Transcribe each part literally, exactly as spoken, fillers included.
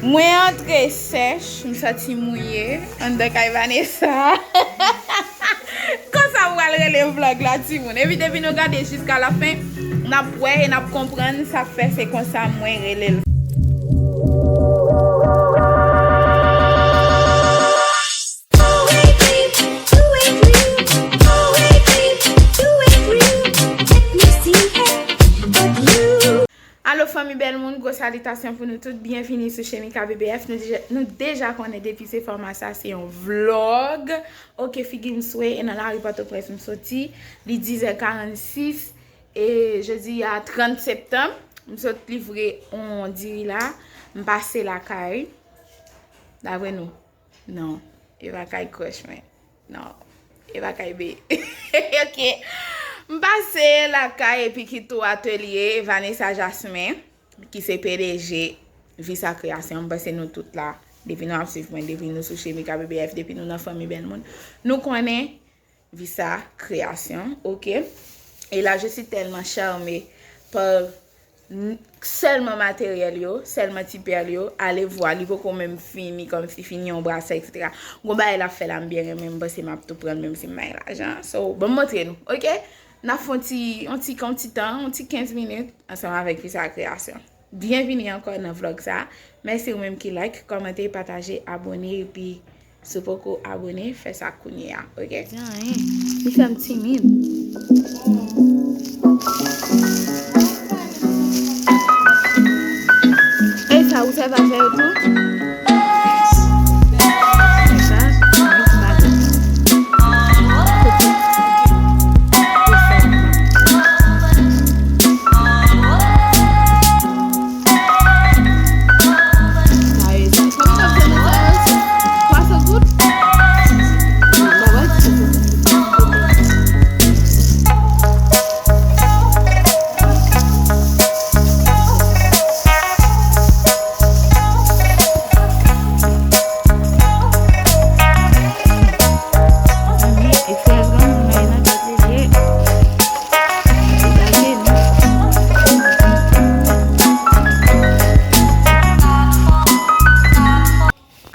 Mwen antre sèch, m santi mouye anndan kay Vanessa. Konsa m pral rele vlòg la, timoun. Epi depi nou gade jiska la fen, n ap wè e n ap konprann sa k fè se konsa mwen rele l. Alo fanmi bèl moun, gwo salitasyon pou nou tout. Byenvini sou Chemika B B F. Nou deja, nou deja konnen depi se fòma sa, se yon vlòg. Oke, figi m swe, e nan lari Pòtoprens m soti. Li diz è karannsis, e jodi a trant septanm. M sot livre yon diri la. M pase lakay. Dapre nou. Non, e pa kay crush mwen. Non, e pa kay be. Oke. M pase lakay epi ki tou atelye Vanessa Jasmin, ki se P D G Visa Création. M panse nou tout la, depi nou ap swiv mwen, depi nou sou Chemika B B F, depi nou nan fanmi bèl moun, nou konnen Visa Création, oke? E la, je suis tellement charmée par n- sèlman materyèl yo, sèlman ti pèl yo, alevwa, li poko menm fini, kòmsi fini yon brasè, etsetera. Gon bagay l ap fè la, m byen renmen, m panse m ap tou pran l, menm si m pa gen lajan. So, ban m montre nou, oke? N ap fè yon ti, yon ti, yon ti tan, yon ti kenz minit, ansanm avèk Visa Création. Byenvini ankò nan vlòg sa. Mèsi ou menm ki like, kòmante, pataje, abòne, epi si w poko abòne, fè sa kounye a, oke? Di anyen. Li fè m timid. Ey, sa ou sèvi avè yo tou? Sa, mix bagay. Kote? Kote? Sa e, sa, kòman sa fè nan sa yo? Twa san goud? Bagay ti. Mezanmi, e sèz granmoun nan, e nan tèt li li ye.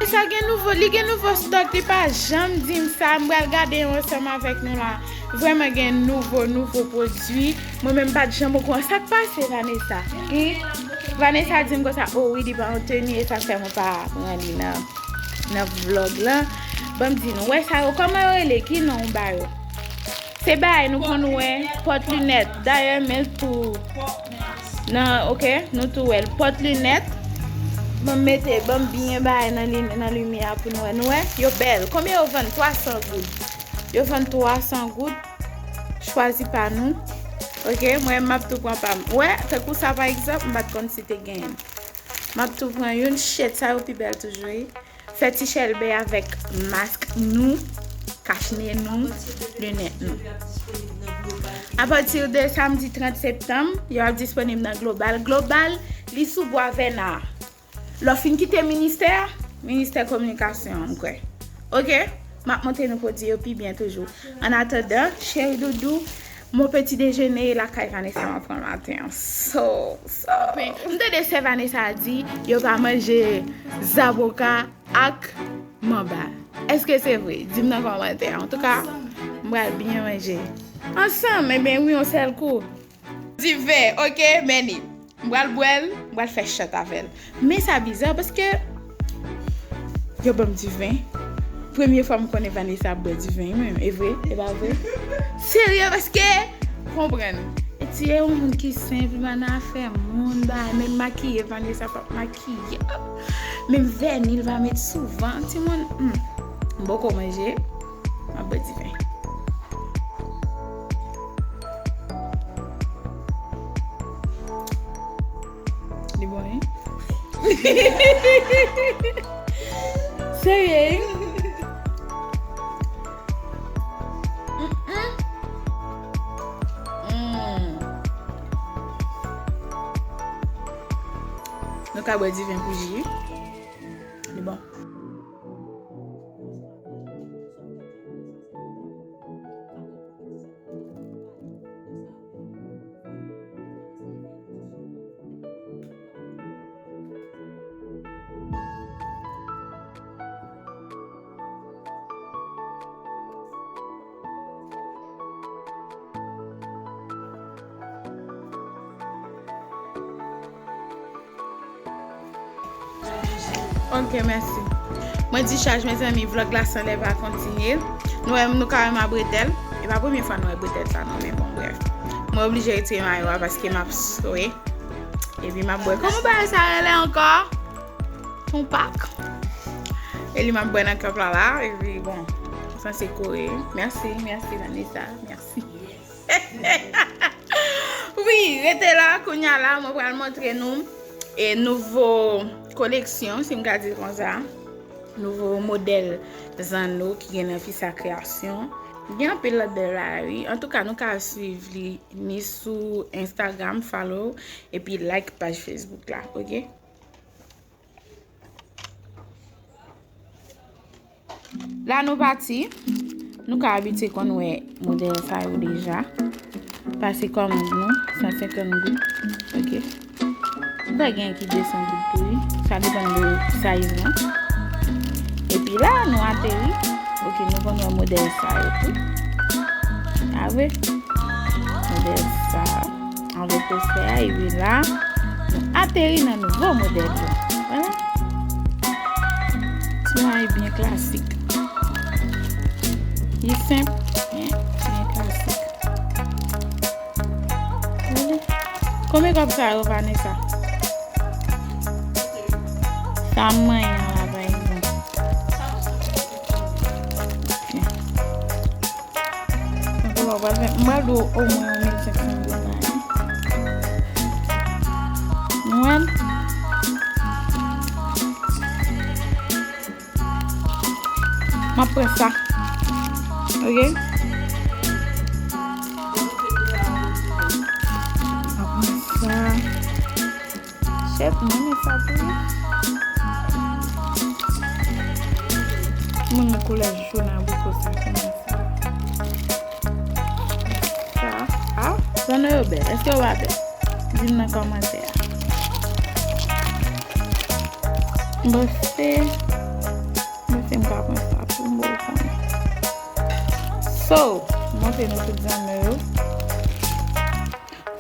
Sa gen nouvo, li gen nouvo stock, li pa janm di m sa. M pral gade yo ansanm avèk nou la. Vrèman gen nouvo, nouvo pwodui. Mwen menm m pa t janm okouran. Sa k pase, Vanessa? Hein? Vanessa di m konsa, o wi, li pa yon teni, e sa fè mwen pa pran li nan, nan vlog lan. Ban m di nou, wè sa yo, kòman yo rele? Ki non ou ba yo? Se bagay nou konn wè, pòt linèt. Dayè, men l tou nan, oke, nou tou wè l. Pòt linèt. Ban m mete, ban m byen bagay nan li, nan limyè a pou nou wè. Nou wè? Yo bèl. Konbyen yo vann? Twa san goud. Yo vann twa san goud. Chwazi pa nou. Oke, mwen, m ap tou pran pa m. Wè, tankou sa, pa egzanp, m pa t konn si te genyen. M ap tou pran youn, shit, sa yo pi bèl toujou, wi. Fè ti chèlbè avèk mask nou, kach ne nou, linèt nou. Apati de samdi trant septanm, yo ap disponib nan Global. Global, li sou Bwa Vèna. Lè w fin kite ministè a, ministè kominikasyon an, m kwè. Oke? M ap montre nou pwodui yo pi byen toujou. An atandan, cheri doudou, mon petit déjeuner lakay Vanessa m ap pran maten an. So, so. M tande sè Vanessa di, yo pa manje zaboka ak manba. Èske se vre? Di m nan kòmantè. Antouka, m pral byen manje. Ansanm, ebyen wi, yon sèl kou. Diven, oke, men li. M pral bwè l, m pral fè shot avè l. Men sa biza paske yo ban m diven. Premye fwa m konnen Vanessa ap bwè diven, wi, menm. E vre? E pa vre? Serye, paske, konprann. E ti e yon moun ki senp, li pa nan afè moun, bagay, menm makiye, Vanessa p ap makiye. Menm vèni, li pa met souvan, timoun. Hmm. M poko manje, m ap bwè diven. Li bon, wi. Serye, wi. Mm-mm. Mm. Nou ka bwè diven pou ji. Li bon. Ok, mèsi. Mwen dichaj, mezanmi, vlòg la sanlè pa kontinye. Nou wè, nou ka wè m a bretèl. E pa premye fwa nou wè bretèl sa, non, men bon, brèf. Mwen oblije retire mayo a paske m ap swe. Epi m ap bwè. Kòman bagay sa rele ankò? Yon pak. E li m ap bwè nan kèp la la. Epi, bon, sanse kore. Mèsi, mèsi, Vanessa. Mèsi. Wi, rete la, kounye a la, mwen pral montre nou e nouvo koleksyon, si m ka di l konsa. Nouvo modèl zanno ki gen nan Fisa Kreyasyon. Gen anpil lòt bèl bagay, wi. Antouka, nou ka swiv li ni sou Instagram, follow, epi like paj Facebook la, ok? La nou pati, nou ka abitye konn wè modèl sa yo deja. Pase kòmand nou, san senkant goud. Ok. Nou ka gen ki de san goud tou, wi. Sa depann de size lan. Epi la, nou ateri. Ok, nou konn wè modèl sa yo tou. A vre? Modèl sa. Anvan poste a rive la, nou ateri nan nouvo modèl yo. Vwala. Ti bagay byen klasik. Li senp, men byen klasik. Gade. Konbyen kòb sa yo, Vanessa? Sa m manyen an la, pa egzanp. Ok. Donk, ou wè, w pral fè, m pral dwe omwen yon mil senk san dola, wi. Nou wè l? M ap pran sa. Ok? M ap pran sa. Chèf, mwen renmen sa tou. Mwen renmen koulè jòn abriko sa, kòman sa. Sa, a, zanno yo bèl. Èske yo pa bèl? Di m nan kòmantè a. Mwen se, mwen se m ka pran sa tou, mwen konnen. So, montre nou tout zanno yo.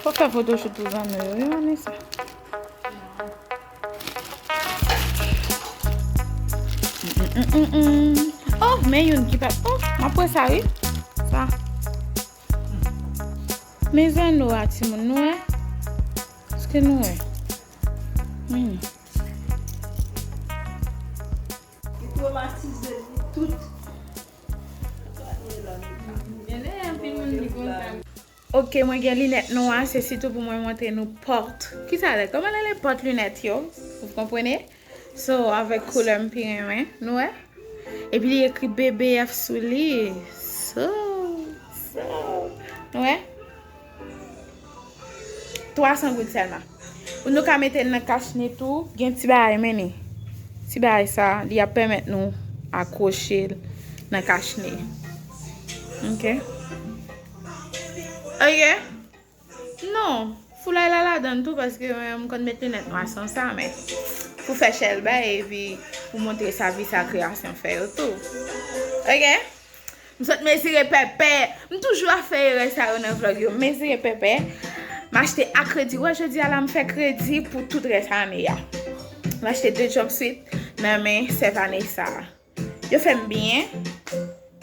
Fò fè photoshoot pou zanno yo, wi, Vanessa. Mm, mm, mm, mm, mm. Oh, men youn ki pa. Oh, m ap pran sa, wi. Sa. Men zanno a, timoun, nou wè? Èske nou wè? Hmm. Li twomatize li tout. Gen anpil moun ki konn sa. Ok, mwen gen linèt nwa, se sitou pou mwen montre nou pòt. Kisa lè? Kòman rele pòt linèt yo? Vous comprenez? So, avèk koulè m pi renmen, nou wè? Epi li ekri B B F sou li. So, so. Nou wè? Twa san goud sèlman. Ou nou ka mete l nan kachne tou. Gen ti bagay, men ni. Ti bagay sa, li ap pèmèt nou akwoche l nan kachne. Ok. Ok. Non, foulay la ladan l tou, paske mwen, m konn met linèt nwa san sa, men pou fè chèlbè, epi pou montre sa Visa Kreyasyon fè yo tou. Ok? M sot mezire pèpè. M toujou ap fè erè sa yo nan vlòg yo. M mezire pèpè. M achte a kredi. Wè, jodi a la, m fè kredi pou tout rès ane a. M achte de jumpsuit nan men sè Vanessa. Yo fè m byen.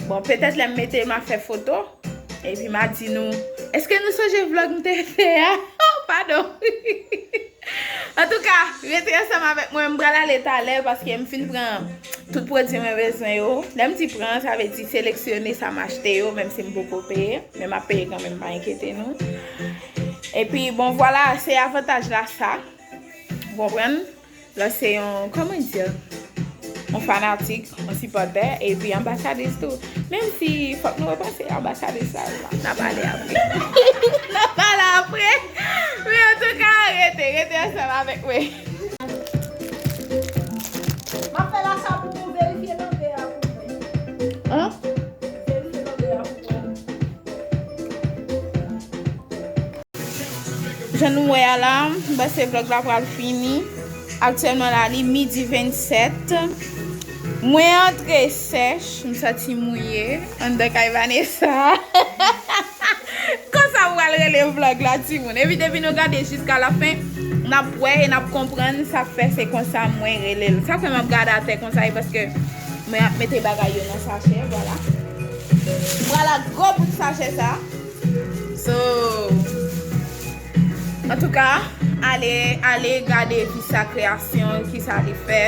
Bon, petèt lè m mete yo, m a fè foto. Epi m a di nou, èske nou sonje vlòg m te fè a? Padon. Antouka, rete ansanm avèk mwen, m pral ale talè paske m fin pran tout pwodui mwen bezwen yo. Lè m di pran, sa vle di seleksyone sa m achte yo, menm si m poko peye. Men m ap peye kanmenm, pa enkyete nou. Epi, bon, vwala, se avantaj la sa. Ou konprann? Lè se yon, kòman di, yon fanatik, yon sipòtè, epi anbasadris tou. Menm si fòk nou repanse anbasadris la, n a pale apre. N a pale apre. Men antouka, rete, rete ansanm avèk mwen. M ap fè la sa pou nou verifye lonbè a pou mwen. An? Verifye lonbè a pou mwen. Jan nou wè a la, m panse vlòg la pral fini. Aktyèlman la, li midi vennsèt. Mwen antre sèch, m santi mouye anndan kay Vanessa. Konsa m pral rele vlòg la, timoun. Epi depi nou gade jiska lafen, m N ap wè e n ap konprann sa k fè se konsa mwen rele l. Sa k fè m ap gade atè konsa e paske mwen ap mete bagay yo nan sachè, vwala. Vwala gwo bout sachè sa. So, antouka, ale, ale gade Visa Création, kisa li fè.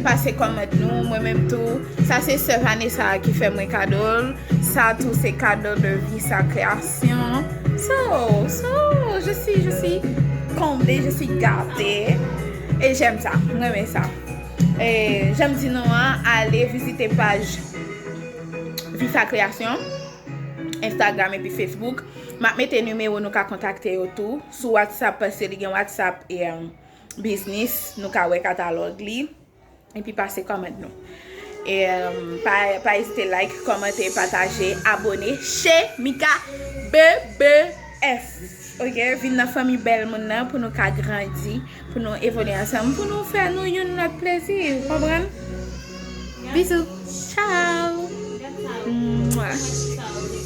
Pase kòmant nou, mwen menm tou. Sa se sè Vanessa ki fè mwen kado l. Sa tou se kado de Visa Création. So, so, je suis, je suis comblée, je suis gâtée. E j'aime ça, mwen renmen sa. E j'aime di nou an, ale vizite paj Visa Création, Instagram epi Facebook. M ap mete nimewo nou ka kontakte yo tou. Sou WhatsApp, paske li gen WhatsApp e, um, business, nou ka wè katalòg li. Epi pase kòmant nou. E, um, pa, pa ezite like, kòmante, pataje, abone. Chemika B B S. Ok, vin nan fanmi bèl moun nan pou nou ka grandi, pou nou evolye ansanm, pou nou fè nou youn lòt plezi, ou konprann? Bizou. Ciao. Mwah.